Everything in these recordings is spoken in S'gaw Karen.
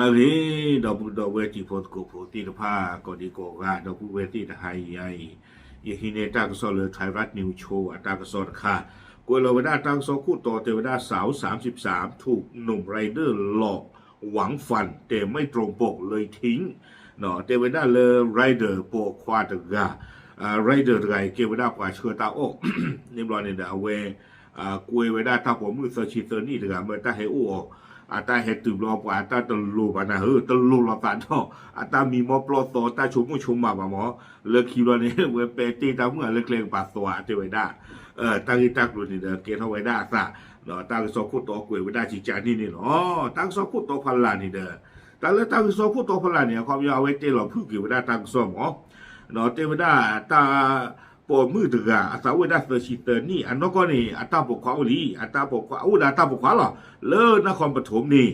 အဂ့ၤ ဒီပုၢ်ဒီဝဲၢ်တံၤဖိသကိးဖိသ့ၣ်တဖၣ် ကိးဒံကိးဂၤ ဒီပုၢ်ဝဲၢ်သ့ၣ်တဟါအံၤအံၤ, ယဟံးန့ၢ်တၢ်ကစီၣ်လၢ Thairath News Show အတၢ်ကစီၣ်တခါ, ကွဲးလီၤဝဲဒၣ်တၢ်ကစီၣ်ခိၣ်တီတဲဝဲဒၣ် สาวสามสิบสาม ถูกหนุ่ม rider หลอก หวังฟัน แต่ไม่ตรงปกเลยทิ้ง တဲဝဲဒၣ်လၢ rider ပိာ်ခွါတဂၤ, rider တဂၤအံၤကဲဝဲဒၣ်ပှၤဆှၢတၢ်အီၣ်, န့ၣ်ဘျီန့ၣ်ဒီးအဝဲ ကွဲဝဲဒၣ်တၢ်ပိာ်မုၣ်သၢဆံသၢနံၣ်တဂၤ မ့ၢ်တၢ်ဟဲအိၣ်အီၤ, အတၢ်ဟဲတုၤဘျီပှၤအတၢ်တလိၤဘၣ်နၤဧၢ, တလိၤလိာ်သးဒီး အတၢ်မံမီၢ်ပျီၢ်သီ တၢ်ဆိကမိၣ်ဆိကမးဘၣ်မး, လၢခံဘျီန့ၣ် ဝဲပဲာ်တ့ၢ်တၢ်မုၣ်အလၢကျဲကပၤသွးတဲဝဲဒၣ်, တၢ်ဂ့ၢ်တၢ်ကျိၤန့ၣ်ဒီး ကဲထီၣ်ဝဲဒၣ်အသး, တၢ်ကစီၣ်ခိၣ်တီကွဲးဝဲဒၣ်ကကန့ၣ်န့ၣ်လီၤ. တၢ်ကစီၣ်ခိၣ်တီဖီလာ်န့ၣ်ဒီး တၢ်လၢတၢ်ကစီၣ်ခိၣ်တီဖီလာ်န့ၣ် အခီပညီအဝဲတဲလီၤဖုၣ်က့ၤဝဲဒၣ်တၢ်ကစီၣ်မး တဲဝဲဒၣ်တၢ်ပိာ်မုၣ်တဂၤ အသးအိၣ်ဝဲဒၣ်သၢဆံသၢနံၣ် အနီၢ်ကီၢ်န့ၣ် အတၢ်ပိာ်ခွါအိၣ်လံ, အတၢ်ပိာ်ခွါအိၣ်ဒီးအတၢ်ပိာ်ခွါလီၤ လၢနခီပထူမ်န့ၣ်,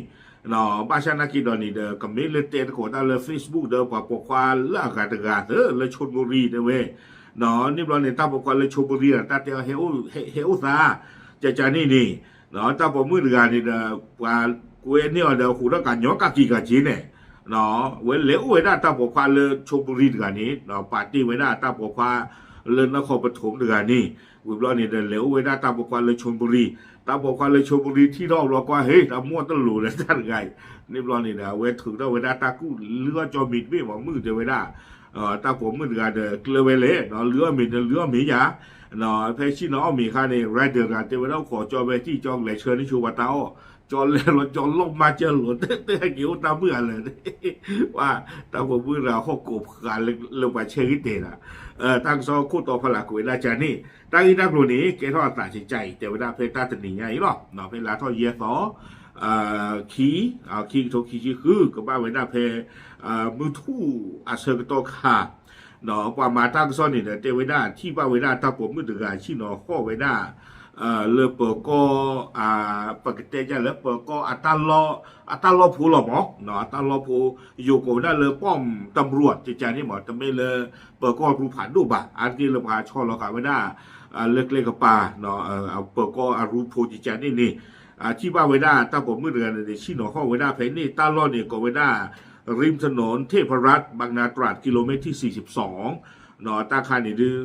ဘၣ်ဆၣ်နာ်က့ဒီးန့ၣ်ဒီး ကမ့ၢ်လၢတဲသကိးတၢ်လၢ Facebook ဒီးပှၤပိာ်ခွါလၢအဂၤတဂၤသၢ လၢ ชลบุรี တဲဝဲ, န့ၣ်ဘျီန့ၣ် တၢ်ပိာ်ခွါလၢ ชลบุรี တၢ်တဲအီၤ ဟဲအိၣ်သး, ကကန့ၣ်န့ၣ် တၢ်ပိာ်မုၣ်တဂၤန့ၣ်ဒီး ပှၤကွဲန့ၢ်အီၤဒီး ဟူးထီၣ်ကညီကက့ၤကက့ၤန့ၣ် ဝဲလဲၤအိၣ်ဝဲဒၣ်တၢ်ပိာ်ခွါလၢ ชลบุรี တဂၤန့ၣ် ပာ်တ့ၢ်ဝဲဒၣ်တၢ်ပိာ်ခွါလၢနခီပထူမ်တဂၤန့ၣ်, ဝံၤဘျီန့ၣ်ဒီး လဲၤအိၣ်ဝဲဒၣ်တၢ်ပိာ်ခွါလၢ ชลบุรี, တၢ်ပိာ်ခွါလၢ ชลบุรี ထံၣ်ထီၣ်ဘျီကွၢ် ဟ့ တၢ်မိၣ်တလိၤလၢတၢ်တဂၤအံၤ, န့ၣ်ဘျီန့ၣ်ဒီး အဝဲထုးထီၣ်ဝဲဒၣ်တၢ်ကူၣ်လုၢ်အီၣ်ကၠီမ့ၤတဘ့ၣ်မး မုၣ်တဲဝဲဒၣ်, တၢ်ပိာ်မုၣ်တဂၤဒီး ကျၢၤဝဲလဲၣ် လုၢ်အီၣ်မ့ၤဒီးလုၢ်အီၣ်မ့ၤယၤ, ဖဲဆ့ၣ်နီၤအီၣ်မ့ၤအခါန့ၣ် rider တဂၤတဲဝဲဒၣ် အိၣ်ခိးကၠီဝဲတံၢ် ကၠီကလဲၤဆှၢန့ၢ်ဆိပှၤတၢ်အီၣ်, ကၠီလဲၤလီၤ ကၠီလီၢ်မါကၢၢ်လိာ် တဲဟဲက့ၤအိၣ်တၢ်မုၣ်အလၢာ်, ဝဲ တၢ်ပိာ်မုၣ်တဂၤဟီၣ်ကိးပှၤလၢပှၤဆဲးဂ့ၤတဲာ်ဒီး, တၢ်ကစီၣ်ခိၣ်တီဖီလာ်ကွဲးဝဲဒၣ်ကန့ၣ်, တၢ်ဂ့ၢ်တၢ်ကျိၤန့ၣ် ကဲထီၣ်အသးကကအံၤ တဲဝဲဒၣ်ဖဲတၢ်တနံၤညါအံၤလီၤ, ဖဲလါထီၣ်ယဲၢ်သီ ခံ, ခံကထိခံဆံဃု ကဘၣ်ဝဲဒၣ်ဖဲ မုၢ်ထူၣ်အဆၢကတီၢ်ခါ, ဒီးပှၤမၤတၢ်ကစီၣ်န့ၣ်ဒီး တဲဝဲဒၣ်ထံၣ်ဘၣ်ဝဲဒၣ်တၢ်ပိာ်မုၣ်တဂၤ ဆ့ၣ်နီၤဟီၣ်ဝဲဒၣ် လၢပၢၤကီၢ်, ပကတဲဒ်လဲၣ် ပၢၤကီၢ် အတၢ်လီၢ်ဖိလီၤမး, အတၢ်လီၢ်ဖိ ယိၤကိးဝဲဒၣ်လၢ ป้อมตำรวจ ကကန့ၣ်မး, တမ့ၢ်လၢ ပၢၤကီၢ်ရူဖးဒိၣ်ဘၣ်, အါတက့ၢ်လၢပှၤဆီလီၤဃာ်ဝဲဒၣ် လၢကျဲကပၤ ပၢၤကီၢ်အရူဖိကကန့ၣ်န့ၣ်, ထံၣ်ဘၣ်ဝဲဒၣ်တၢ်ပိာ်မုၣ်တဂၤန့ၣ် ဆ့ၣ်နီၤဟီၣ်ဝဲဒၣ်ဖဲန့ၣ် တၢ်လီၢ်န့ၣ် ကိးဝဲဒၣ် ริมถนนเทพรัตน์ บางนาตราด กิโลเมตรที่สี่สิบสอง တၢ်ခါန့ၣ်ဒုး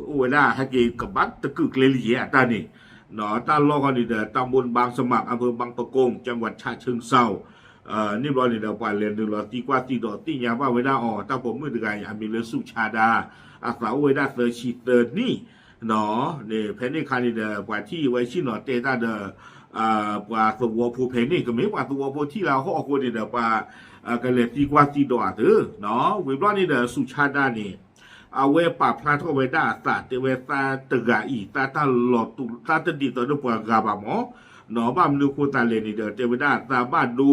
အိၣ်ဝဲဒၣ်ဟဲက့ၤကဘၣ်တကုာ်ကျဲလံယဲအတၢ်န့ၣ်, တၢ်လီၢ်ဃီန့ၣ်ဒီး ตำบลบางสมัคร อำเภอบางปะกง จังหวัดฉะเชิงเทรา န့ၣ်ဘျီန့ၣ်ဒီး ပှၤလဲၤနုာ်လီၤသံကွၢ်သံဒိးသ့ၣ်ညါဘၣ်ဝဲဒၣ်အီၤ တၢ်ပိာ်မုၣ်တဂၤအံၤ အမံၤလၢ สุชาดา အသးအိၣ်ဝဲဒၣ်သၢဆံသၢနံၣ်, န့ၣ် ဖဲန့ၣ်ခါန့ၣ်ဒီး ပှၤထံၣ်ဝဲဆ့ၣ်နီၤတဲတၢ်ဒီး ပှၤသဝီဖိဖဲန့ၣ် ကမ့ၢ်ပှၤသဝီဖိထံၣ်လၢအဟီၣ်အဃိန့ၣ်ဒီး ပှၤကလဲၤသံကွၢ်သံဒိးအသး, ဝံၤဘျီန့ၣ်ဒီး สุชาดา န့ၣ် အဝဲပာ်ဖျါထီၣ်ဝဲဒၣ်အသး တဲဝဲသးတဂၤအံၤ သးတၢ်လီၤတူာ် သးတဒ်သိးဒီးပှၤဂၤဘၣ်မး, ဘၣ်မနုၤအဃိသတးလဲၣ်န့ၣ်ဒီး တဲဝဲဒၣ်သးဘၣ်ဒိ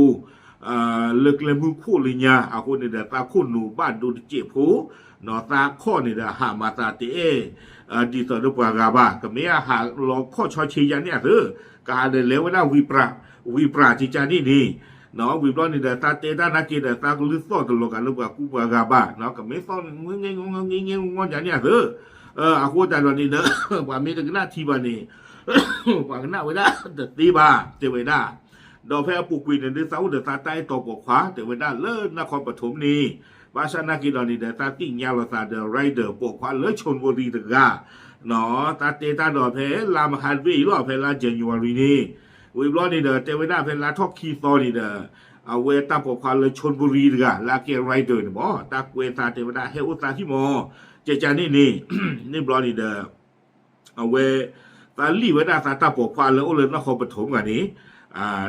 လၢကျဲမုၢ်ခိၣ်လၢညါ အဃိန့ၣ်ဒီး သးခိၣ်နူာ်ဘၣ်ဒိတစဲးဖိ, သးခီၣ်န့ၣ်ဒီး ဟးမၤသးတအဲၣ် ဒ်သိးဒီးပှၤဂၤဘၣ်, ကမ့ၢ်အဟးလီၤခီၣ်ဆီဆ့ယါန့ၣ်အသၢ, ကဟးဒီးလဲၤဝဲဒၣ်ဝံၤပြး ဝံၤပြးကကန့ၣ်န့ၣ်, ဝံၤဘျီန့ၣ်ဒီး သးတဲတၢ်နာ်က့ဒီး သးကလုၢ်သီၣ်တလီၤဂာ်လၢပှၤကူပှၤဂၤဘၣ်, ကမ့ၢ်သီၣ် ငဲငဲငီငီညါန့ၣ်အသၢ, အဃိသတးဒီးန့ၣ်ဒီး ပှၤမ့ၢ်တကနၣ်ထံဘၣ်န့ၣ် ပှၤကနၣ်ဝဲဒၣ်တသ့ဘၣ် တဲဝဲဒၣ်, ဒီးဖဲအပူၤကွံာ်န့ၣ်ဒုး သးအိၣ်ဒီးသးတၢ်အဲၣ်တီပိာ်ခွါ တဲဝဲဒၣ်လၢနခီပထူမ်န့ၣ်, ဘၣ်ဆၣ်နာ်က့ဒီးန့ၣ်ဒီး သးသ့ၣ်ညါလီၤသးဒီး rider ပိာ်ခွါလၢ ชลบุรี တဂၤ, သးတဲတၢ်ဒီးဖဲလါမဟါတဘ့ၣ်အံၤလီၤ ဖဲလါ January န့ၣ်, ဝံၤဘျီန့ၣ်ဒီး တဲဝဲဒၣ်ဖဲလါထီၣ်ခံသီန့ၣ်ဒီး အဝဲတၢ်ပိာ်ခွါလၢ ชลบุรี တဂၤ လၢအကဲ rider န့ၣ်မး တၢ်ကွဲသးတဲဝဲဒၣ်ဟဲအိၣ်သးဟံၣ်မး, ကကန့ၣ်န့ၣ်, န့ၣ်ဘျီန့ၣ်ဒီး အဝဲ သးလံၣ်ဝဲဒၣ်သးတၢ်ပိာ်ခွါလၢအိၣ်လၢနခီပထူမ်တဂၤန့ၣ်,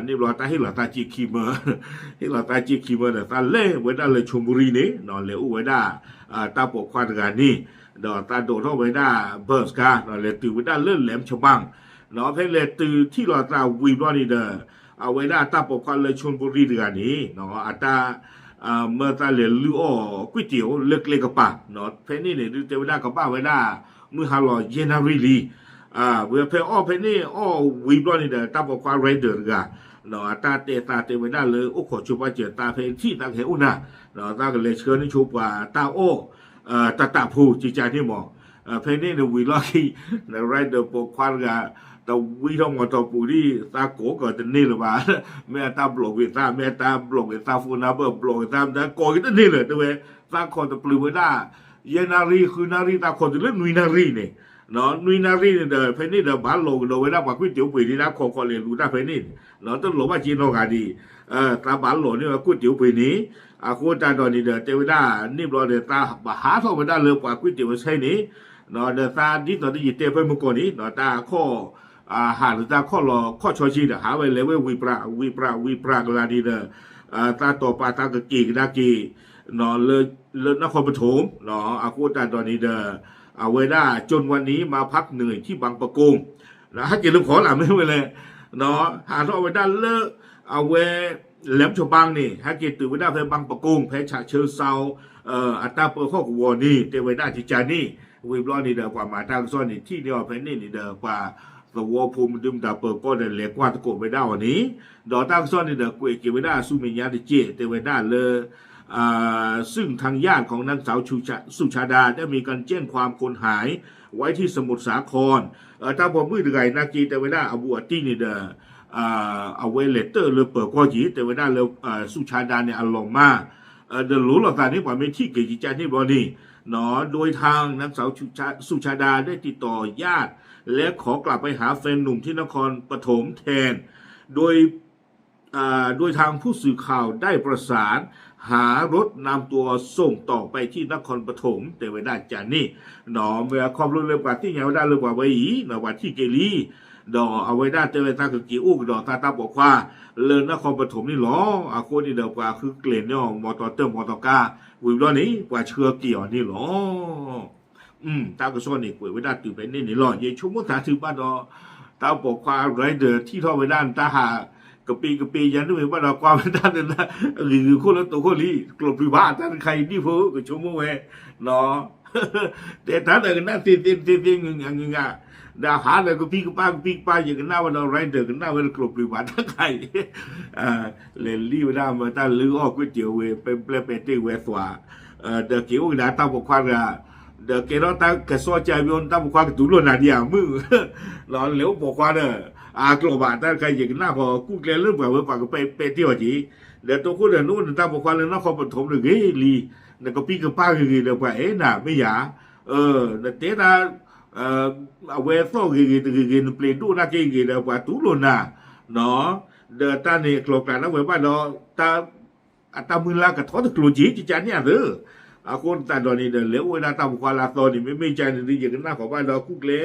န့ၣ်ဘျီတၢ်ဟ့ၣ်လီၤသးက့ခံမၢ, ဟ့ၣ်လီၤသးက့ခံမၢဒီး သးလဲၤဝဲဒၣ်လၢ ชลบุรี န့ၣ် လဲၤအိၣ်ဝဲဒၣ် တၢ်ပိာ်ခွါတဂၤန့ၣ်, ဒီးသးဒိးထီၣ်ဝဲဒၣ် bus ခါ လဲၤတုၤဝဲဒၣ်လၢ แหลมฉบัง ဖဲလဲၤတုၤထံၣ်လီၤသးဝံၤဘျီန့ၣ်ဒီး အဝဲဒၣ်တၢ်ပိာ်ခွါလၢ ชลบุรี တဂၤန့ၣ် အတၢ် မၢသးလဲၤလုၢ်အီၣ်ကွံာ်တ့ၢ်အိၣ်လၢကျဲကပၤ, ဖဲန့ၣ်န့ၣ်ဒုးတဲဝဲဒၣ်ကဘၣ်ဝဲဒၣ် မုၢ်ဟါလီၤယဲၢ်နၣ်ရံၣ်လံ, ဝံၤဖဲအီၣ်ဖဲန့ၣ်အီၣ်ဝံၤဘျီန့ၣ်ဒီး တၢ်ပိာ်ခွါ rider တဂၤ, အတၢ်တဲသးတဲဝဲဒၣ်လၢအိၣ်ခိးဆိပာ်စၢၤသးဖဲထံၣ်သးကဟဲအိၣ်နၤ, သးကလဲၤဆှၢန့ၢ်ဆိပှၤတၢ်အီၣ် တတးဖိကကန့ၣ်မး, ဖဲန့ၣ်န့ၣ်ဝံၤလီၢ်ခံ rider ပိာ်ခွါတဂၤ တဝံထီၣ်မီၤတီၢ်ပူၤဒ် သးကိးကတန့ၢ်လၢၤဘၣ်, မ့ၢ်အတၢ်ဘျီၣ်ကွံာ်သး မ့ၢ်အတၢ်ဘျီၣ်ကွံာ်သး phone number ဘျီၣ်ကွံာ်သး ကိးကတန့ၢ်လၢၤ တဲဝဲ, သးခိးတပျုာ်ဝဲဒၣ် ယဲၢ်နၣ်ရံၣ် ဃုနၣ်ရံၣ် သးခိးတုၤလၢနွံနၣ်ရံၣ်န့ၣ်, နွံနၣ်ရံၣ်န့ၣ်ဒီး ဖဲန့ၣ်ဒီးဘၣ်လီၤကဒီးဝဲဒၣ်ပှၤကွံာ်တ့ၢ်အိၣ်ပှ့ၤဒ်တၢ်ခိးခိးလဲၤလူၤတၢ်ဖဲန့ၣ်, တလီၤဘၣ်က့နီတဂၤဒံး, သးဘၣ်လီၤန့ၢ်ဝဲကွံာ်တ့ၢ်အိၣ်ပှ့ၤန့ၣ်, အဃိသတးဒီးန့ၣ်ဒီး တဲဝဲဒၣ်န့ၣ်ဘျီဒီး သးဘၣ်ဟးထီၣ်ဝဲဒၣ်လၢပှၤကွံာ်တ့ၢ်ဝဲဆဲန့ၣ်, ဒီးသးဒ်သိးဒီးယတဲဖဲမုၢ်ကီၢ်န့ၣ် တၢ်ခီၣ် ဟးလၢတၢ်ခီၣ်လီၤခီၣ်ဆီဆံဒီး ဟးဝဲလဲၤဝဲဝံၤပြး ဝံၤပြး ဝံၤပြးကလၤဒ်ဒီး သးတီၢ်ပာ်သးကက့ၤကဒါက့ၤ လၢနၢ်ခီပထိၣ်, အဃိသတးဒီးန့ၣ်ဒီး အဝဲဒၣ် จนวันนี้มาพักเหนื่อยที่บางปะกง ဟဲက့ၤလၢခီၣ်လၢ်မ့ၢ်ဝဲလဲၣ်, ဟးထီၣ်ဝဲဒၣ်လၢ အဝဲ လၢၣ်မၠိၤပၢင်းန့ၣ် ဟဲက့ၤတုၤဝဲဒၣ်ဖဲ บางปะกง ဖဲ ฉะเชิงเซา အတၢ်ပၢဟီၣ်ကဝီၤန့ၣ် တဲဝဲဒၣ်ကကန့ၣ်, ဝံၤဘျီန့ၣ်ဒီး ပှၤမၤတၢ်ကစီၣ်န့ၣ် ထံၣ်န့ၢ်အီၤဖဲန့ၣ်န့ၣ်ဒီး ပှၤသဝီဖိမဒုမတၤပၢၤကီၢ်ဒီး လဲၤကွၢ်သကိးဝဲဒၣ်အီၤန့ၣ်, ဒီးတၢ်ကစီၣ်န့ၣ်ဒီး ကွဲးက့ၤဝဲဒၣ်ဆူမဲာ်ညါတက့ၢ် တဲဝဲဒၣ်လၢ ซึ่งทางญาติของนางสาว สุชาดาได้มีการแจ้งความคนหายไว้ที่สมุทรสาคร တၢ်ပိာ်မုၣ်တဂၤအံၤနာ်က့ တဲဝဲဒၣ်အဘူးအတံၢ်န့ၣ်ဒီး အဝဲလဲၤတၢၣ်လၢပၢၤကီၢ်က့ၤ တဲဝဲဒၣ်လၢ สุชาดา န့ၣ် အလီၤမၢ် ဒီးလိၤလိာ်သးန့ၣ် ပှၤမ့ၢ်ထံၣ်က့ၤကကန့ၣ်ဘျီန့ၣ်, โดยทางนางสาว สุชาดา ได้ติดต่อญาติและขอกลับไปหาแฟนหนุ่มที่นครปฐมแทน โดย โดยทางผู้สื่อข่าวได้ประสานหารถนำตัวส่งต่อไปที่นครปฐม တဲဝဲဒၣ်ကန့ၣ်, မ့ၢ်အခီဖျိလၢပှၤသ့ၣ်ညါဝဲဒၣ်လၢပှၤဝဲအံၤ ပှၤထံၣ်က့ၤလံ, ဒီးအဝဲဒၣ်တဲဝဲသးကက့ၤအိၣ်ကဒီးသးတၢ်ပိာ်ခွါ လၢနၢ်ခီပထိၣ်န့ၣ်လီၤ. အဃိန့ၣ်ဒီးပှၤဃုကျဲၤန့ၢ်အီၤ မီတီၢ်တၢၢ်မီတီၢ်ကါ, ဝံၤဘျီန့ၣ် ပှၤဆှၢက့ၤအီၤန့ၣ်လီၤ. တၢ်ကစီၣ်န့ၣ် ကွဲးဝဲဒၣ်တုၤဖဲန့ၣ်န့ၣ်လီၤ. ယဆိကမိၣ်သးထုးဘၣ်ဒီး တၢ်ပိာ်ခွါ rider ထံၣ်ထီၣ်ဝဲဒၣ်နတၢ်ဟး ကပ့ကပ့ယၤန့ၣ်ဝဲဘၣ်ဒီး ကွၢ်ဝဲဒၣ်နဂ့ၤဂ့ၤခိၣ်လၢတိခိၣ်လံ ကျိၤပျုၤဘၣ် တၢ်တခါအံၤဒံၣ်ဖိကဆိကမိၣ်ဝဲ တဲတၢ်ဒီးကနၣ်သ့သ့သ့သ့ ငုာ်ငါငုာ်ငါ, ဒီးဟးဒီးကပံကပၤကပံကပၤ ယကနၣ်ဝဲဒီး rider ကနၣ်ဝဲဒီးကျိၤပျုၤဘၣ်တၢ်ခါအံၤ, လဲၤလံဝဲဒၣ်မ့ၢ်တၢ်လုၢ်အီၣ်ကွံာ်တ့ၢ်ဝဲ ပဲပျဲပဲတ့ၢ်ဝဲသွါ, ဒီးက့ၤအိၣ်ကဒါတၢ်ပိာ်ခွါတဂၤ, ဒီးကဲထီၣ်တၢ်ကစီၣ်ကၢ်ဘျီ တၢ်ပိာ်ခွါကတူၢ်လိာ်နၤဒံးဧါမုၢ်, လဲၤအိၣ်ပိာ်ခွါဒီး အကျိၤဘၣ်တၢ်တခါ ယကနၣ်ဃီ ကူၣ်ကျဲလၢပှၤဝဲပှၤကပဲပဲတ့ၢ်အီၤက့ၤ, ဒီးတိခိၣ်ဒီးနအိၣ်နတၢ်ပိာ်ခွါလၢနၢ်ခီပထိၣ်တဂ့ၤလံ, နကပံကပၤဂ့ၤဂ့ၤဒီးပှၤအဲၣ်နၤမ့ၢ်ယၤ, နတဲတၢ် အဝဲသီၣ်ဂ့ၤဂ့ၤတဂ့ၤဂ့ၤ နပျ့ၤဒိၣ်နာ်က့ဂ့ၤဒီးပှၤတူၢ်လိာ်နၤ, ဒီးတၢ်န့ၣ်အကျိၤကျါန့ၣ်ဝဲဘၣ်ဒီး တၢ် အတၢ်မုၢ်လၢ်ကထီတကျိၤက့ၤ ကကန့ၣ်အသၢ, အဃိသတးဒီးန့ၣ်ဒီး လဲၤအိၣ်ဝဲဒၣ်တၢ်ပိာ်ခွါလၢအသီန့ၣ် မ့မ့ၢ်ကန့ၣ်ဒီး ယကနၣ်ဃီဘၣ်ဒီးကူၣ်ကျဲ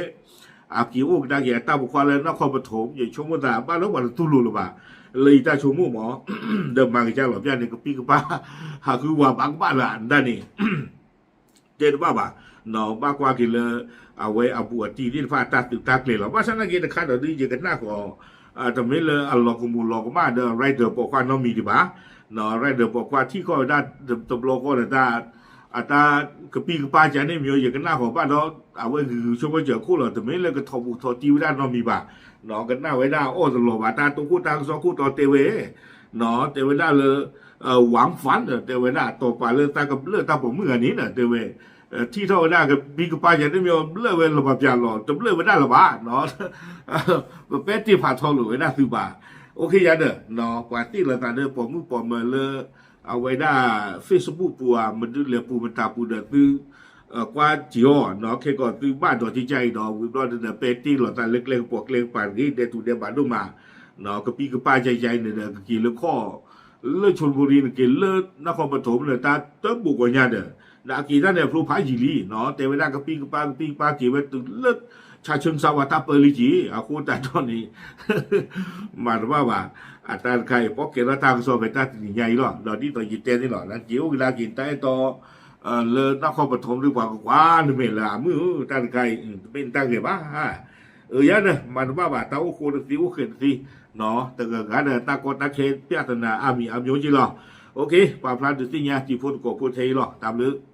အက့ၤအိၣ်ကဒါက့ၤအတၢ်ပိာ်ခွါလၢနၢ်ခီပထိၣ် ယဆိကမိၣ်သးဘၣ်လၢပှၤတတူၢ်လိာ်လၢၤဘၣ်, လၢယတၢ်ဆိကမိၣ်မး, ဒီးမၤကစၢ်လီၤပျၢ်န့ၣ် ကပံကပၤ ဟးဃုဝၤဘၣ်ကဘၣ်လၢအဒၣ်န့ၣ် တဲတဘၣ်ဘၣ်, ဘၣ်ကွၢ်က့ၤလၢ အဝဲအဘူးအတံၢ်သ့ၣ်တဖၣ်အတၢ်သုးတၢ်ကျဲၤလီၤ. ဘၣ်ဆၣ်နာ်က့တခါဒီးဒုးယကနၣ်ဃီ, တမ့ၢ်လၢအလီၤကမူၤလီၤကမၣ်ဒီး rider ပိာ်ခွါနီတမံၤဒံးဘၣ်, rider ပိာ်ခွါထံၣ်ဃီဝဲဒၣ်တဘျီဃီဒီး အတၢ်ကပံကပၤကန့ၣ်မ့ၢ် ယကနၣ်ဃီဘၣ်ဒီး အဝဲဂုာ်ဂုာ်ဆိကမိၣ်စၢၤခိၣ်လီၤ တမ့ၢ်လၢကထီၣ်ပူၤထီၣ်တံၢ်ဝဲဒၣ်နီတမံၤဘၣ်, ကနၣ်ဝဲဒၣ်အီၣ်တလီၤဘၣ် တၢ်တိခိၣ်တၢ်ကစီၣ်ခိၣ်တီတဲဝဲ တဲဝဲဒၣ်လၢ ဝၣ်ဖၣ်ဒီး တဲဝဲဒၣ်တီၤပာ်လၢသးကဘျၢၣ်တၢ်ပိာ်မုၣ်ဂၤန့ၣ်ဒီး တဲဝဲ ထံၣ်ထီၣ်ဝဲဒၣ်ကပံကပၤယၤန့ၣ်မ့ၢ် ဘျၢၣ်ဝဲလၢၤဘၣ်ပျၢ်လီၤ တဘျၢၣ်ဝဲဒၣ်လၢၤဘၣ်, ပပဲတ့ၢ်ဖးထီလိာ်ဝဲဒၣ်သုဘၣ်, အိၣ်ခ့ယၤဒီး ပှၤသ့ၣ်လီၤသးဒီးပိာ်မုၣ်ပိာ်မၢၤလၢ အဝဲဒၣ် Facebook ပူၤဧါ မဒုးလဲၤပူၤမတၤပူၤဒီးသု ကွၢ်စံးအီၤ ခဲကီးသုဘၣ်ဒီးကကါအံၤဒီး ဝံၤဘျီဒီး ပဲတ့ၢ်လီၤသးလၢကျဲကပီၤကျဲကပၤတဂ့ၤ ဒဲးတူၢ်ဒဲးဘၣ်ဒိၣ်မး, ကပံကပၤယၤယၤအံၤန့ၣ်ဒီး ကက့ၤလၢခီၣ် လၢ ชลบุรี န့ၣ်က့ၤလၢ နၢ်ခီပထိၣ်န့ၣ် တၢ်တဘိးကီညါဒီး ဒီးအက့ၤတၢ်န့ၣ်အဖျိဖးယံာ်လံ, တဲဝဲဒၣ်ကပံကပၤကပံကပၤက့ၤဝဲတုၤလၢ ฉะเชิงเทรา ဝဲတၢ်ပၢလံက့ၤ အဃိသတးဒီးန့ၣ် မၤတဘၣ်ဘၣ်, အတၢ်တခါအံၤ ပီၣ်ကဲထီၣ်တၢ်ကစီၣ်ဖဲတၢ်တနံၤညါအံၤလီၤ. ဒီးဒ်သိးယတဲန့ၣ်လီၤ နက့ၤအိၣ်ကဒါက့ၤတၢ်အဲၣ်တီ လၢနၢ်ခီပထိၣ်ဒုးပှၤကကွၢ်နမဲာ်လၢအမုၢ်ဧၢ တၢ်တခါအံၤ တမ့ၢ်နတၢ်ဂဲၤဘၣ်, အၢ ယၤဒီး မၤတဘၣ်ဘၣ် တၢ်အိၣ်ဃိတသ့အိၣ်ဃဲးတသ့, တဂၤဂၤဒီးတၢ်ကီတၢ်ခဲ ပြဿနာ အါမံၤအါမျိုးက့ၤလီၤ. ပာ်ဖျါဒုးသ့ၣ်ညါတံၤဖိသကိးဖိထဲအံၤလီၤ တၢ်ဘျုး